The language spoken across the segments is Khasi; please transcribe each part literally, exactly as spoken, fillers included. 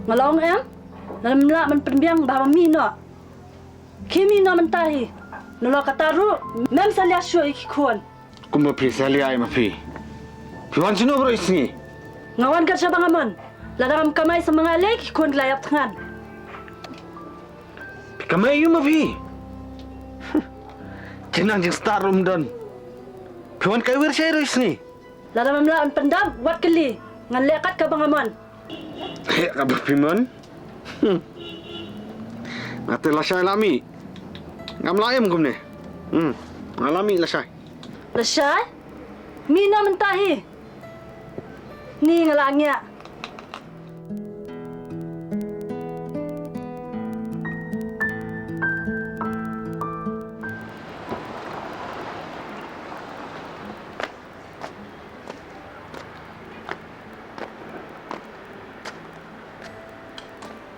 Nga la ong em, lada mem lah ban pynbiang, bha ba mih noh. Khie mih noh mynta hi. Nalor kata ruh mem salia shuh ïa ki khun. Kumba phi salia ïa ma phi. Phi wan shano baroh shi sngi? Nga wan kat shaba nga mon. Lada ngam kamai sa ma nga lei, ki khun ki la ïap thngan. Phi kamai aïu ma phi? Jingnang jingstad ruh ym don. Phi wan kai wir shaei baroh shi sngi? Lada mem lah ban pyndap, wat kylli. Ngan leh kat kaba nga mon. Heh, kaba phi mon. Hmm. Nga te lashai la mih. Ngam lah im kumne. Hmm. Nga la mih lashai. Lashai? Mih noh mynta hi. Ni nga la ngiah.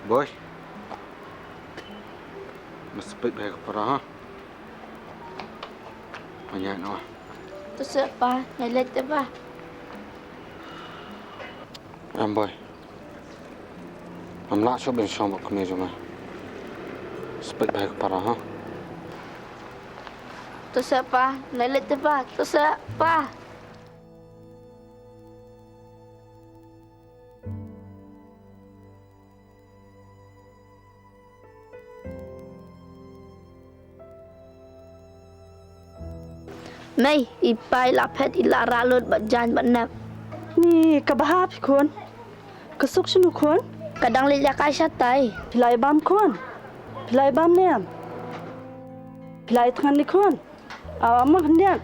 Boi. Must peit bha ïa ka para, ha. Pynïaid noh. To seh pa, nai leit te pa. Em Boi. Ngam lah shuh ban shong bad kmie jong me. Must peit bha ïa ka para, ha. To seh pa, nai leit te pa. To seh pa. Mei, i pa i la phet, i la rah lut bad jaiñ bad nep. Ni kaba hap hi khun. Ka Suk shano khun? Ka dang leit ïakai shatai. Phi la ïa bam khun? Phi la ïa bam ne em? Phi la ïa thngan ne khun? Aw, amo khyndiat.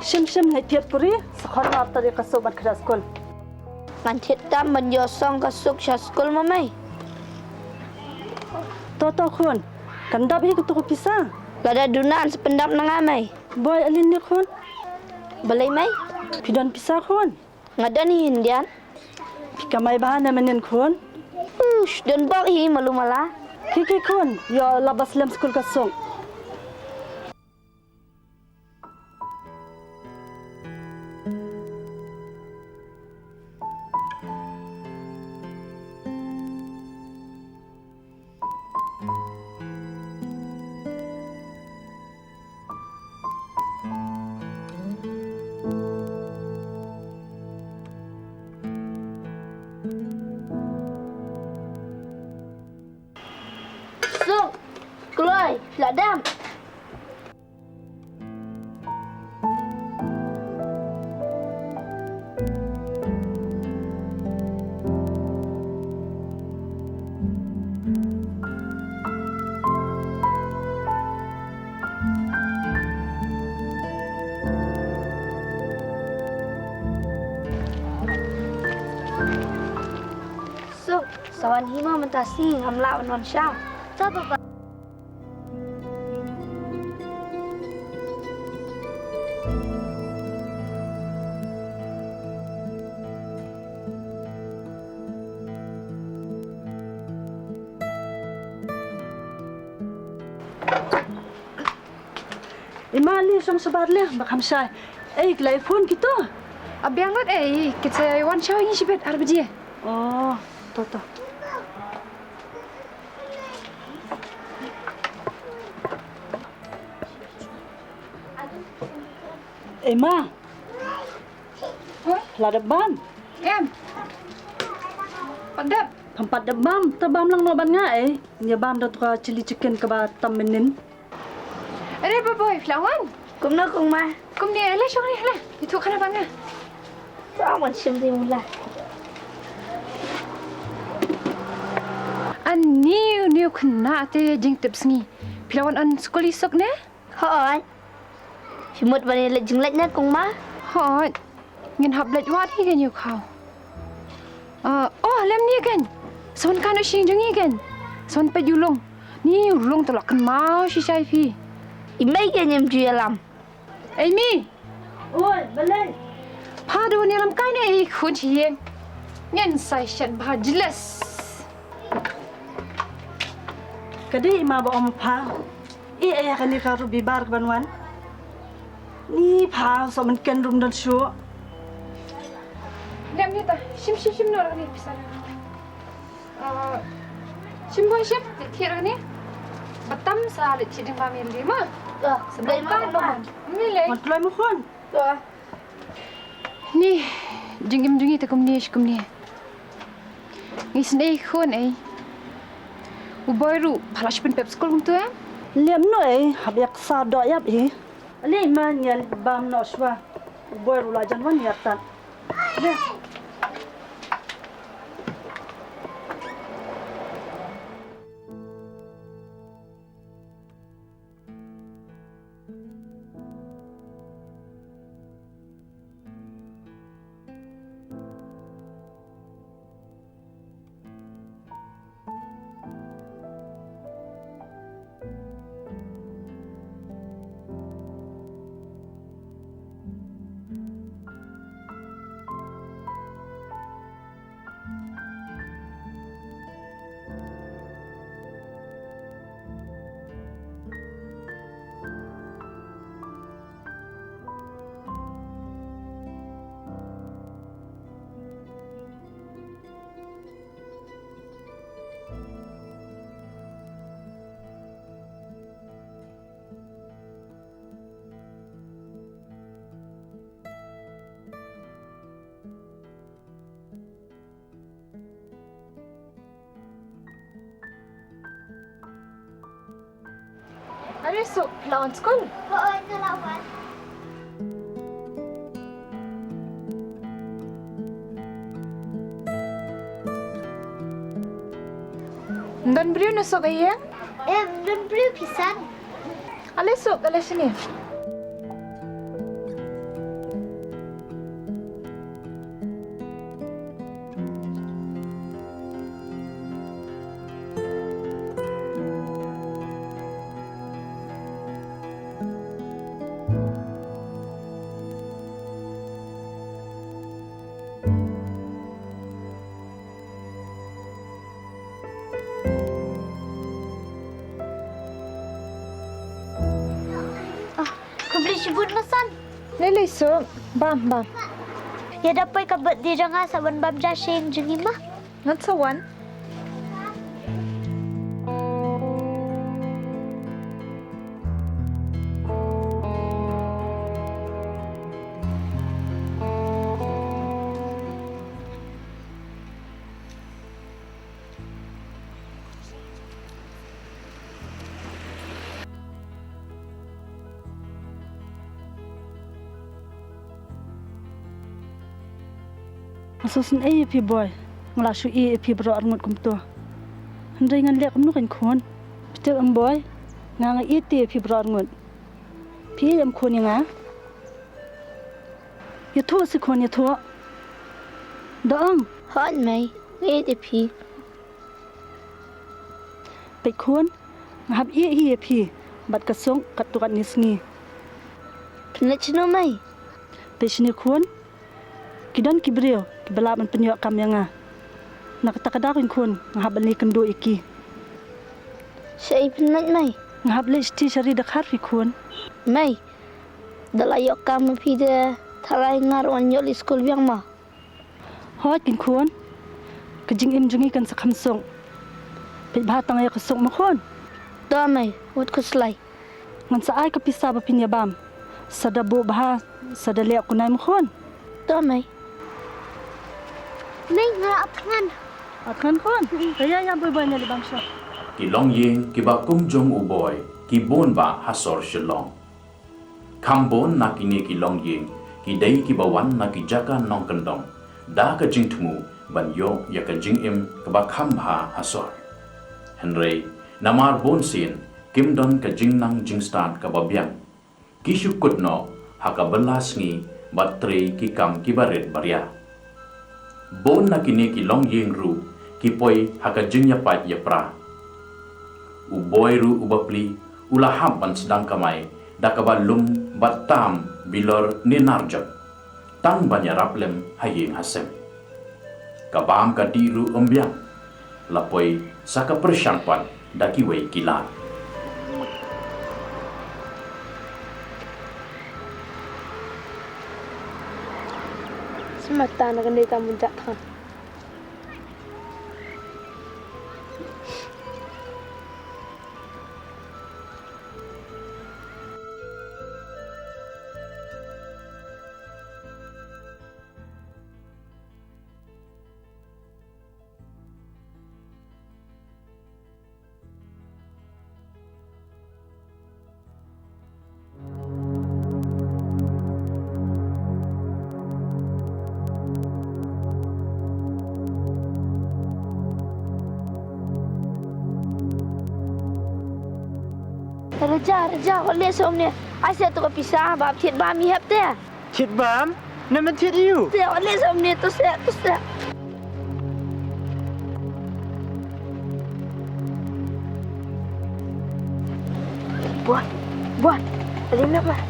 Shim shim, nai thied puri, sa khon mar tari ka Suk ban khreh skul. Ngan thied tam ban ïoh song ka Suk sha skul ma mei. To to khun, kan dap hi katu ka pisa. Lada duna ngan sa pyndap na nga mei. Boi, alin ne khun. Balei mei? Phi don pisa khun? Nga don hi khyndiat. Phi kamai bha ne mynnin khun? Ush, don bok hi malu mala. Khie khie khun, ïoh lap ba slem skul ka Suk. Suk, kloi, la dam. Suk, sa wan hi mo mynta sngi, ngam lah ban wan sha. To papa. I ma, leit shong shabar leh, ba kham shai. Ei, ki la phone kito. A biang lut ei, ki sa wan sha ngi shibit ar baje. Oh, to to. Ei ma. Hoi? La dep bam? Em. Pat dep? Pham pat dep bam, te bam lang noh bad nga ei. Ngi bam da tu ka chilli chicken kaba tam mynnin. Are ba boi, phi la wan? Kumno kong ma? Kumne, ale shong ni, ale. Itu khana bad nga. Sa wan shim di mula. An niu niu khynnah te jingtip sngi. Phi la wan an skul i Suk ne? Hooid. Phi mut ban ïaleit jingleit ne kong ma? Hooid. Ngin hap leit wad hi kein ïa u khaw. Ah, oh, lem ni kein. Sa wan kan u shing jong ngi kein. Sa wan peit u lung. Ni u lung te la kynmaw shisha ïa phi. I mei kein im ju ïalam. Ei mi. Oi, balei? Pha da wan ïalam kai ne i khun shi ïing. Ngin sa shet bha jealous. Ka dei i ma ba ong pha. Ïa, ïa, kane ka ruby bar ka ban wan. Ni pha so man ken rum don shu. Lem ni ta, shim, shim, shim nor ni pisa. Ah, shim bo shim, ni kir ni. Batam sa le chiding ba mi li ma. Sa batam ma. Mi le. Mat loy mo khon. Ni, jingim jong ngi te kumne shi kumne. Ngi sngewkhun ei. U boi ruh pha la shu pynpep skul kumtu em? Lem noh ei, hap ïa ksa doh ïap ei. Ale ma, ngi ïa bam noh shuwa. U boi ruh la jan wan ïa tat. Are, so phi la wan skul? Hooid, nga la wan. Don briew na sok ïa? Em, don briew phi san. Ale sok, ale sini. Ah, khublei shibun ma san. Lei lei suk, bam bam. Ïa da poi ka birthday jong nga sa wan bam ja shen jong ngi ma. Ngan sa wan. Nga sngewsih ïa phi boi, nga la shu ïeh ïa phi baroh arngut kumto. Hynrei ngan leh kumno kein khun? Phi tip em boi, nga nga ïeit ïa phi baroh arngut. Phi ïeit em khun ïa nga? Ïathuh seh khun, ïathuh. Da ong. Hooid mei, nga ïeit ïa phi. Peit khun, nga hap ïeh hi ïa phi bad ka suk katto katne sngi. Pynleit shano mei? Peit shane khun, ki don ki briew kiba lah ban pynïoh kam ïa nga. Na kata ka daw kein khun, nga hap ban leit kynduh ïa ki. Shaei pynleit mei? Nga hap leit shatei sha ri Dkhar hi khun. Mei, da la ïoh kam ma phi de, tharai nga ruh ngan ïoh leit skul biang ma. Hooid kein khun, ka jingim jong ngi kan sa kham suk. Peit bha tang ïa ka suk ma khun. To mei, wat khuslai. Ngan sa ai ka pisa ba phin ïa bam. Sa da buh bha, sa da leh kumne ma khun. To mei. Mei, nga la ap thngan. Ap thngan khun. Te ïa ïa boi boi, ngi leit bam shuwa. Ki longïing kiba kum jong u boi ki bun bha ha sor Shillong. Kham bun na kine ki longïing ki dei kiba wan na ki jaka nongkyndong da ka jingthmu ban ïoh ïa ka jingim kaba kham bha ha sor. Hynrei namar bun sien kim don ka jingnang jingstad kaba biang, ki shu kut noh ha ka bylla sngi bad trei ki kam kiba rit ba ria. Bun na kine ki longïing ruh ki poi ha ka jingïapait ïapra. U boi ruh uba pli u la hap ban sdang kamai da kaba lum bad tam bilor ne nar jot, tang ban ïarap lem ha ïing ha sem. Ka bam ka dih ruh ym biang, la poi sa ka pyrshang pat da kiwei ki lad. Mata na kane ka mun jat than. Raja, Raja, wat leh sha une. Ai seh to ka pisa, bad thied bam i hep te. Thied bam? Namar thied ïa u. Te, wat leh sha une, to seh, to seh. Buan, buan. Adi nak mah.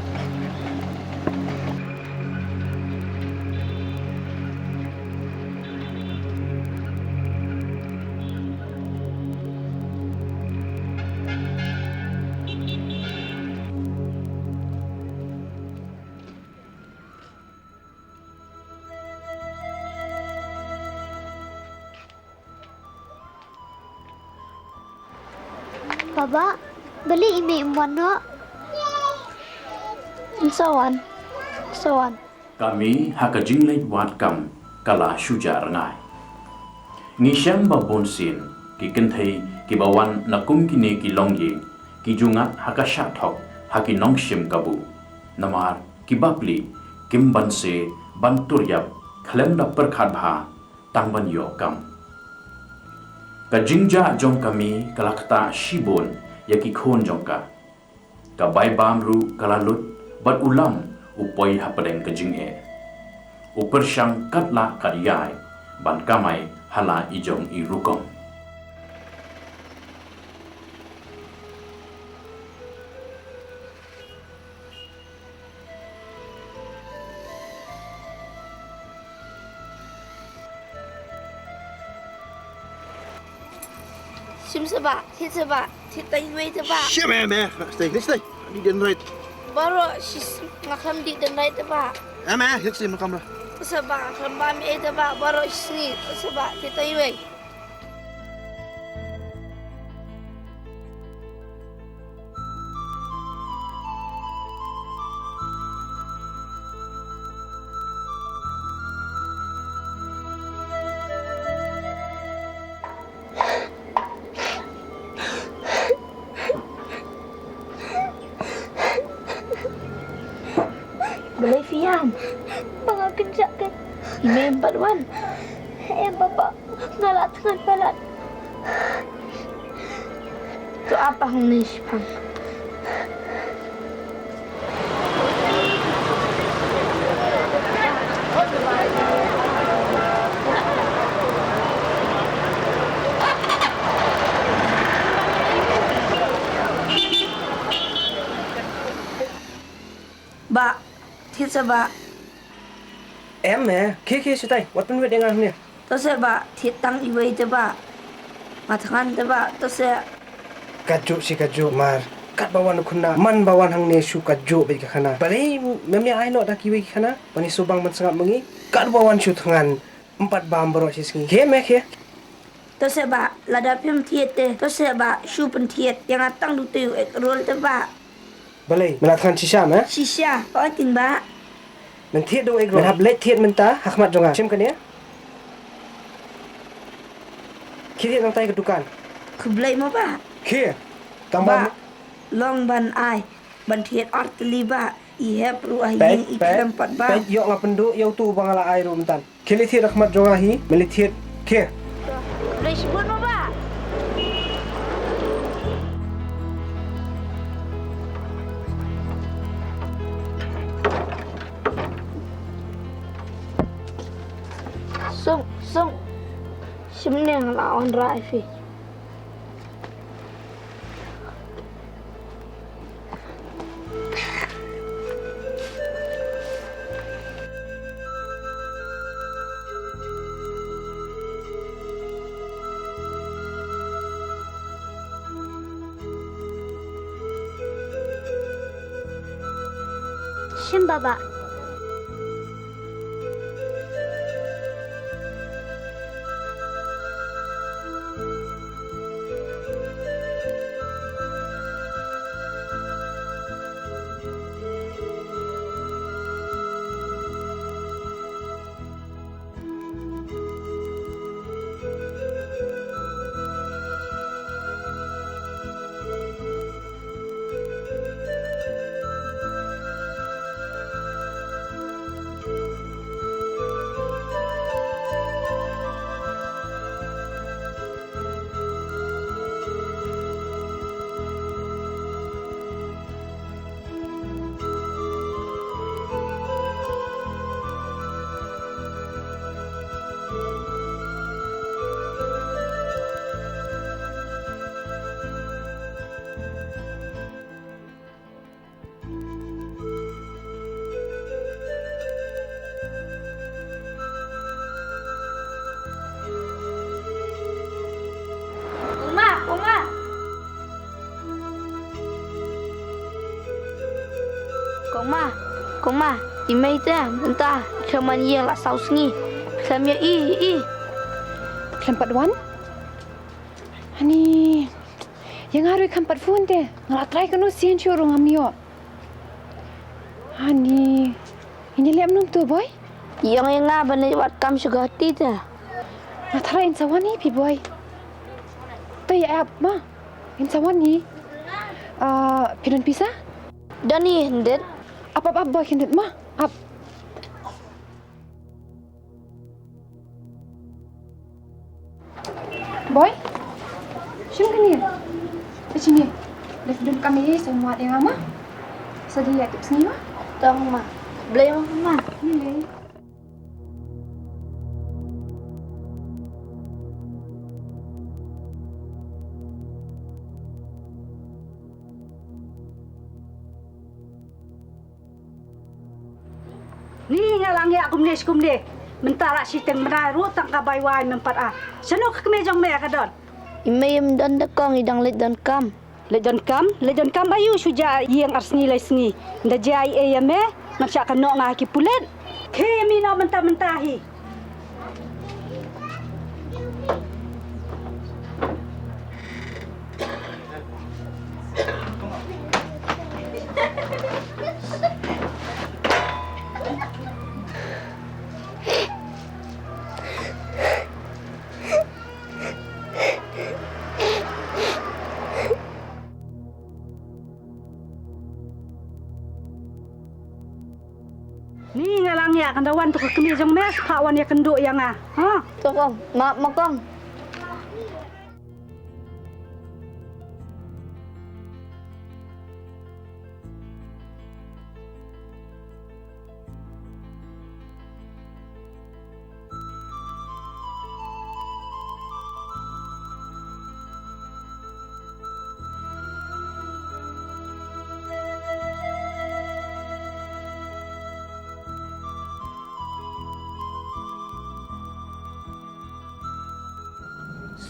Baba, balei i mei im wan noh? Sa wan. Sa wan. Ka mei ha ka jingleit wad kam ka la shu jah rngai. Ngi shem ba bun sien ki kynthei kiba wan na kum kine ki longïing ki ju ngat ha ka shah thok ha ki nongshim kabu. Namar ki bapli kim banse ban tur ïap khlem da pyrkhat bha tang ban ïoh kam. Ka jingjah jong ka mei ka la ktah shibun ïa ki khun jong ka. Ka bai bam ruh ka la lut bad u lam u poi hapdeng ka jingeh. U pyrshang katba lah katba ïai ban kamai ha la i jong i rukom. Shim sa bah, thied sa bah, thied tang iwei te bah. Shim eh, meh, nak stay, nak stay. Dih dendrite. Baroh shi s-, nga khlem dih dendrite te bah. Eh, meh, thied shim kamra. Sa bah, nga khlem bam ei te bah, baroh shi sngi, sa bah, thied tang iwei. Balei phi ïam? Ba nga kynjah kein. I mei em pat wan? Em, Papa. Nga la thngan palat. To ap hangne shiphang. Bah, thied sa bah. Em, eh, khie, khie, shatai, wat pynwit ïa nga hangne. To seh bah, thied tang iwei te bah. Nga thngan te bah, to seh. Kajuh shi kajuh, Mar. Katba wan u khynnah, man ba wan hangne shu kajuh beit ka khana. Balei mem ïa ai noh da kiwei ki khana? Ban ïa shu bang ban sngap ma ngi. Katba wan shu thngan, em pat bam baroh shi sngi. Khie, meh, khie. To seh bah, lada phim thied te, to seh bah, shu pynthied ïa nga tang da utei u egg roll te bah. Balei? Me la thngan shisha, meh? Shisha, oi ting bah. Men thied da u egg roll. Men hap leit thied mynta ha khmat jong nga. Shim kane. Khie thied nangtai ka dukan. Khublei mo bah. Khie. Tang bah. Bah, long ban ai. Ban thied ar tylli bah. I hep ruh ha ïing i khlem pat bah. Peit, peit, ïoh nga pynduh ïa utu ba nga la ai ruh mynta. Khie leit thied ha khmat jong nga hi, me leit thied, khie. Leit shibun mo bah. Sung, sung. Shim ne nga la wanrah ïa phi. Shim baba. Ma, ko ma, i mei te mynta i khlem wan ïing la saw sngi. Khlem ïa i i. Khlem pat wan? Hani, ïa nga ruh i khlem pat phone te. Nga la try kano sien shuh ruh ngam ïoh. Hani, ini lem num tu boy? Ïong ïa nga ban leit wad kam sha Guwahati te. Nga tharai in sa wan hi phi boy. To ïa ap ma. In sa wan hi. Ah, phi don pisa? Don hi hyndet. Ap ap ap boy hyndet ma. Ap. Boy, shim kane. Te shim ïa. Leit dum kam ïa sa muat ïa nga ma. Sa dei ïa tip sngi ma. Tong ma. Blei ma ma. Ni lei. Ni nga la ngiah kumne shi kumne. Mynta la shiteng bnai ruh tang ka bai wai mem pat ah. Shano ka kmie jong me ka don? I mei im don da kong, i dang leit don kam. Leit don kam, leit don kam aïu, shu jia ïing ar sngi lai sngi. Nda jia ei ei ïa me, ngan shah kynnoh nga ha ki pulit. Khie ïa mi noh mynta mynta hi. Ni nga la ngiah, kan da wan tu ka kmie jong me, sa wan ïa kynduh ïa nga. Ha? To kong, map ma kong.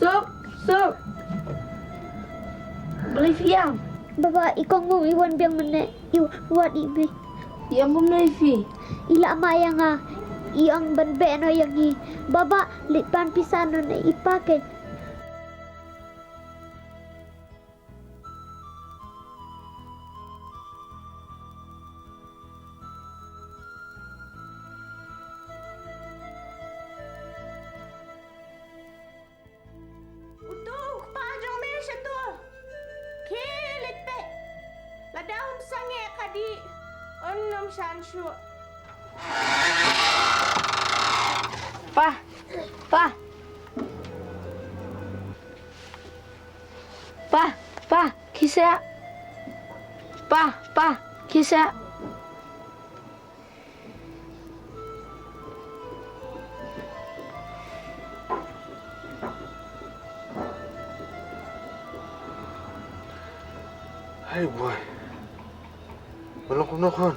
Suk, suk. Balei phi ïam? Baba, i kong Mum i wan biang mynne, i wad i mei. I ong kumno ïa phi? I la map ïa nga, i ong ban beh noh ïa ngi. Baba, leit pan pisa noh na i pa kein. Uto u kpa jong me shato. Khie leit peit. Lada um sangeh ka dih, un ym shan shuh. Pa, pa. Pa, pa, khie sha. Pa, pa, khie sha. Hai boy. Ba long kumno khun?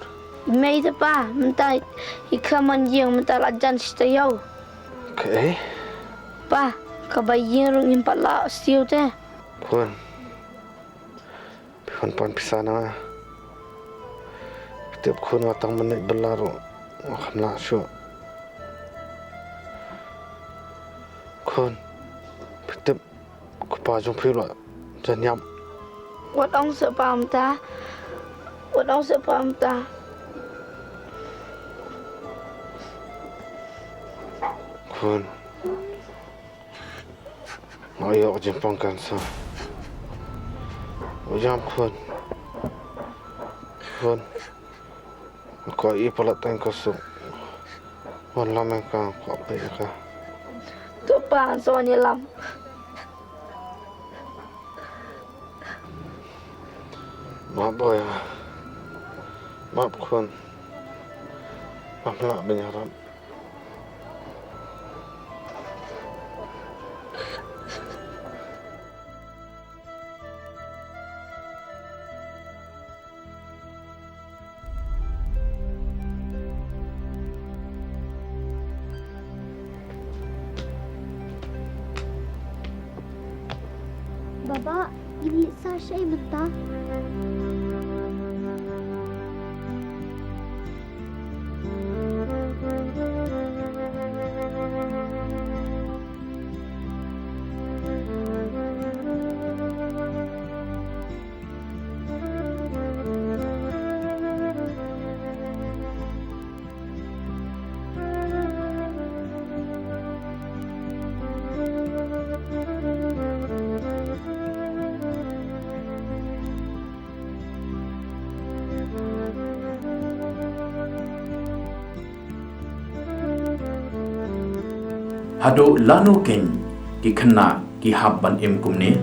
I mei te pa, mynta i khlem wan ïing, mynta la jan shi taïew. Kaei? Pa, ka bai ïing ruh ngim pat lah siew te. Khun. Phi khun pan pisa na nga. Phi tip khun, nga tang mynne bylla ruh nga khlem lah shuh. Khun. Phi tip. Ko pa jong phi la jan ïap. Wat ong seh pa mynta. Wat ong seh pa mynta. Khun. Nga ïoh ka jingpang cancer. Wat ïam khun. Khun. Ko i palat tang ko suk. Wan lam ïa ka, ko peit ïa ka. To pa, ngan sa wan ïalam. Map boy. Map khun. Map lah ban ïarap. Baba, ini sa shaei mynta? Haduh lano keiñ ki khynnah ki hap ban im kumne?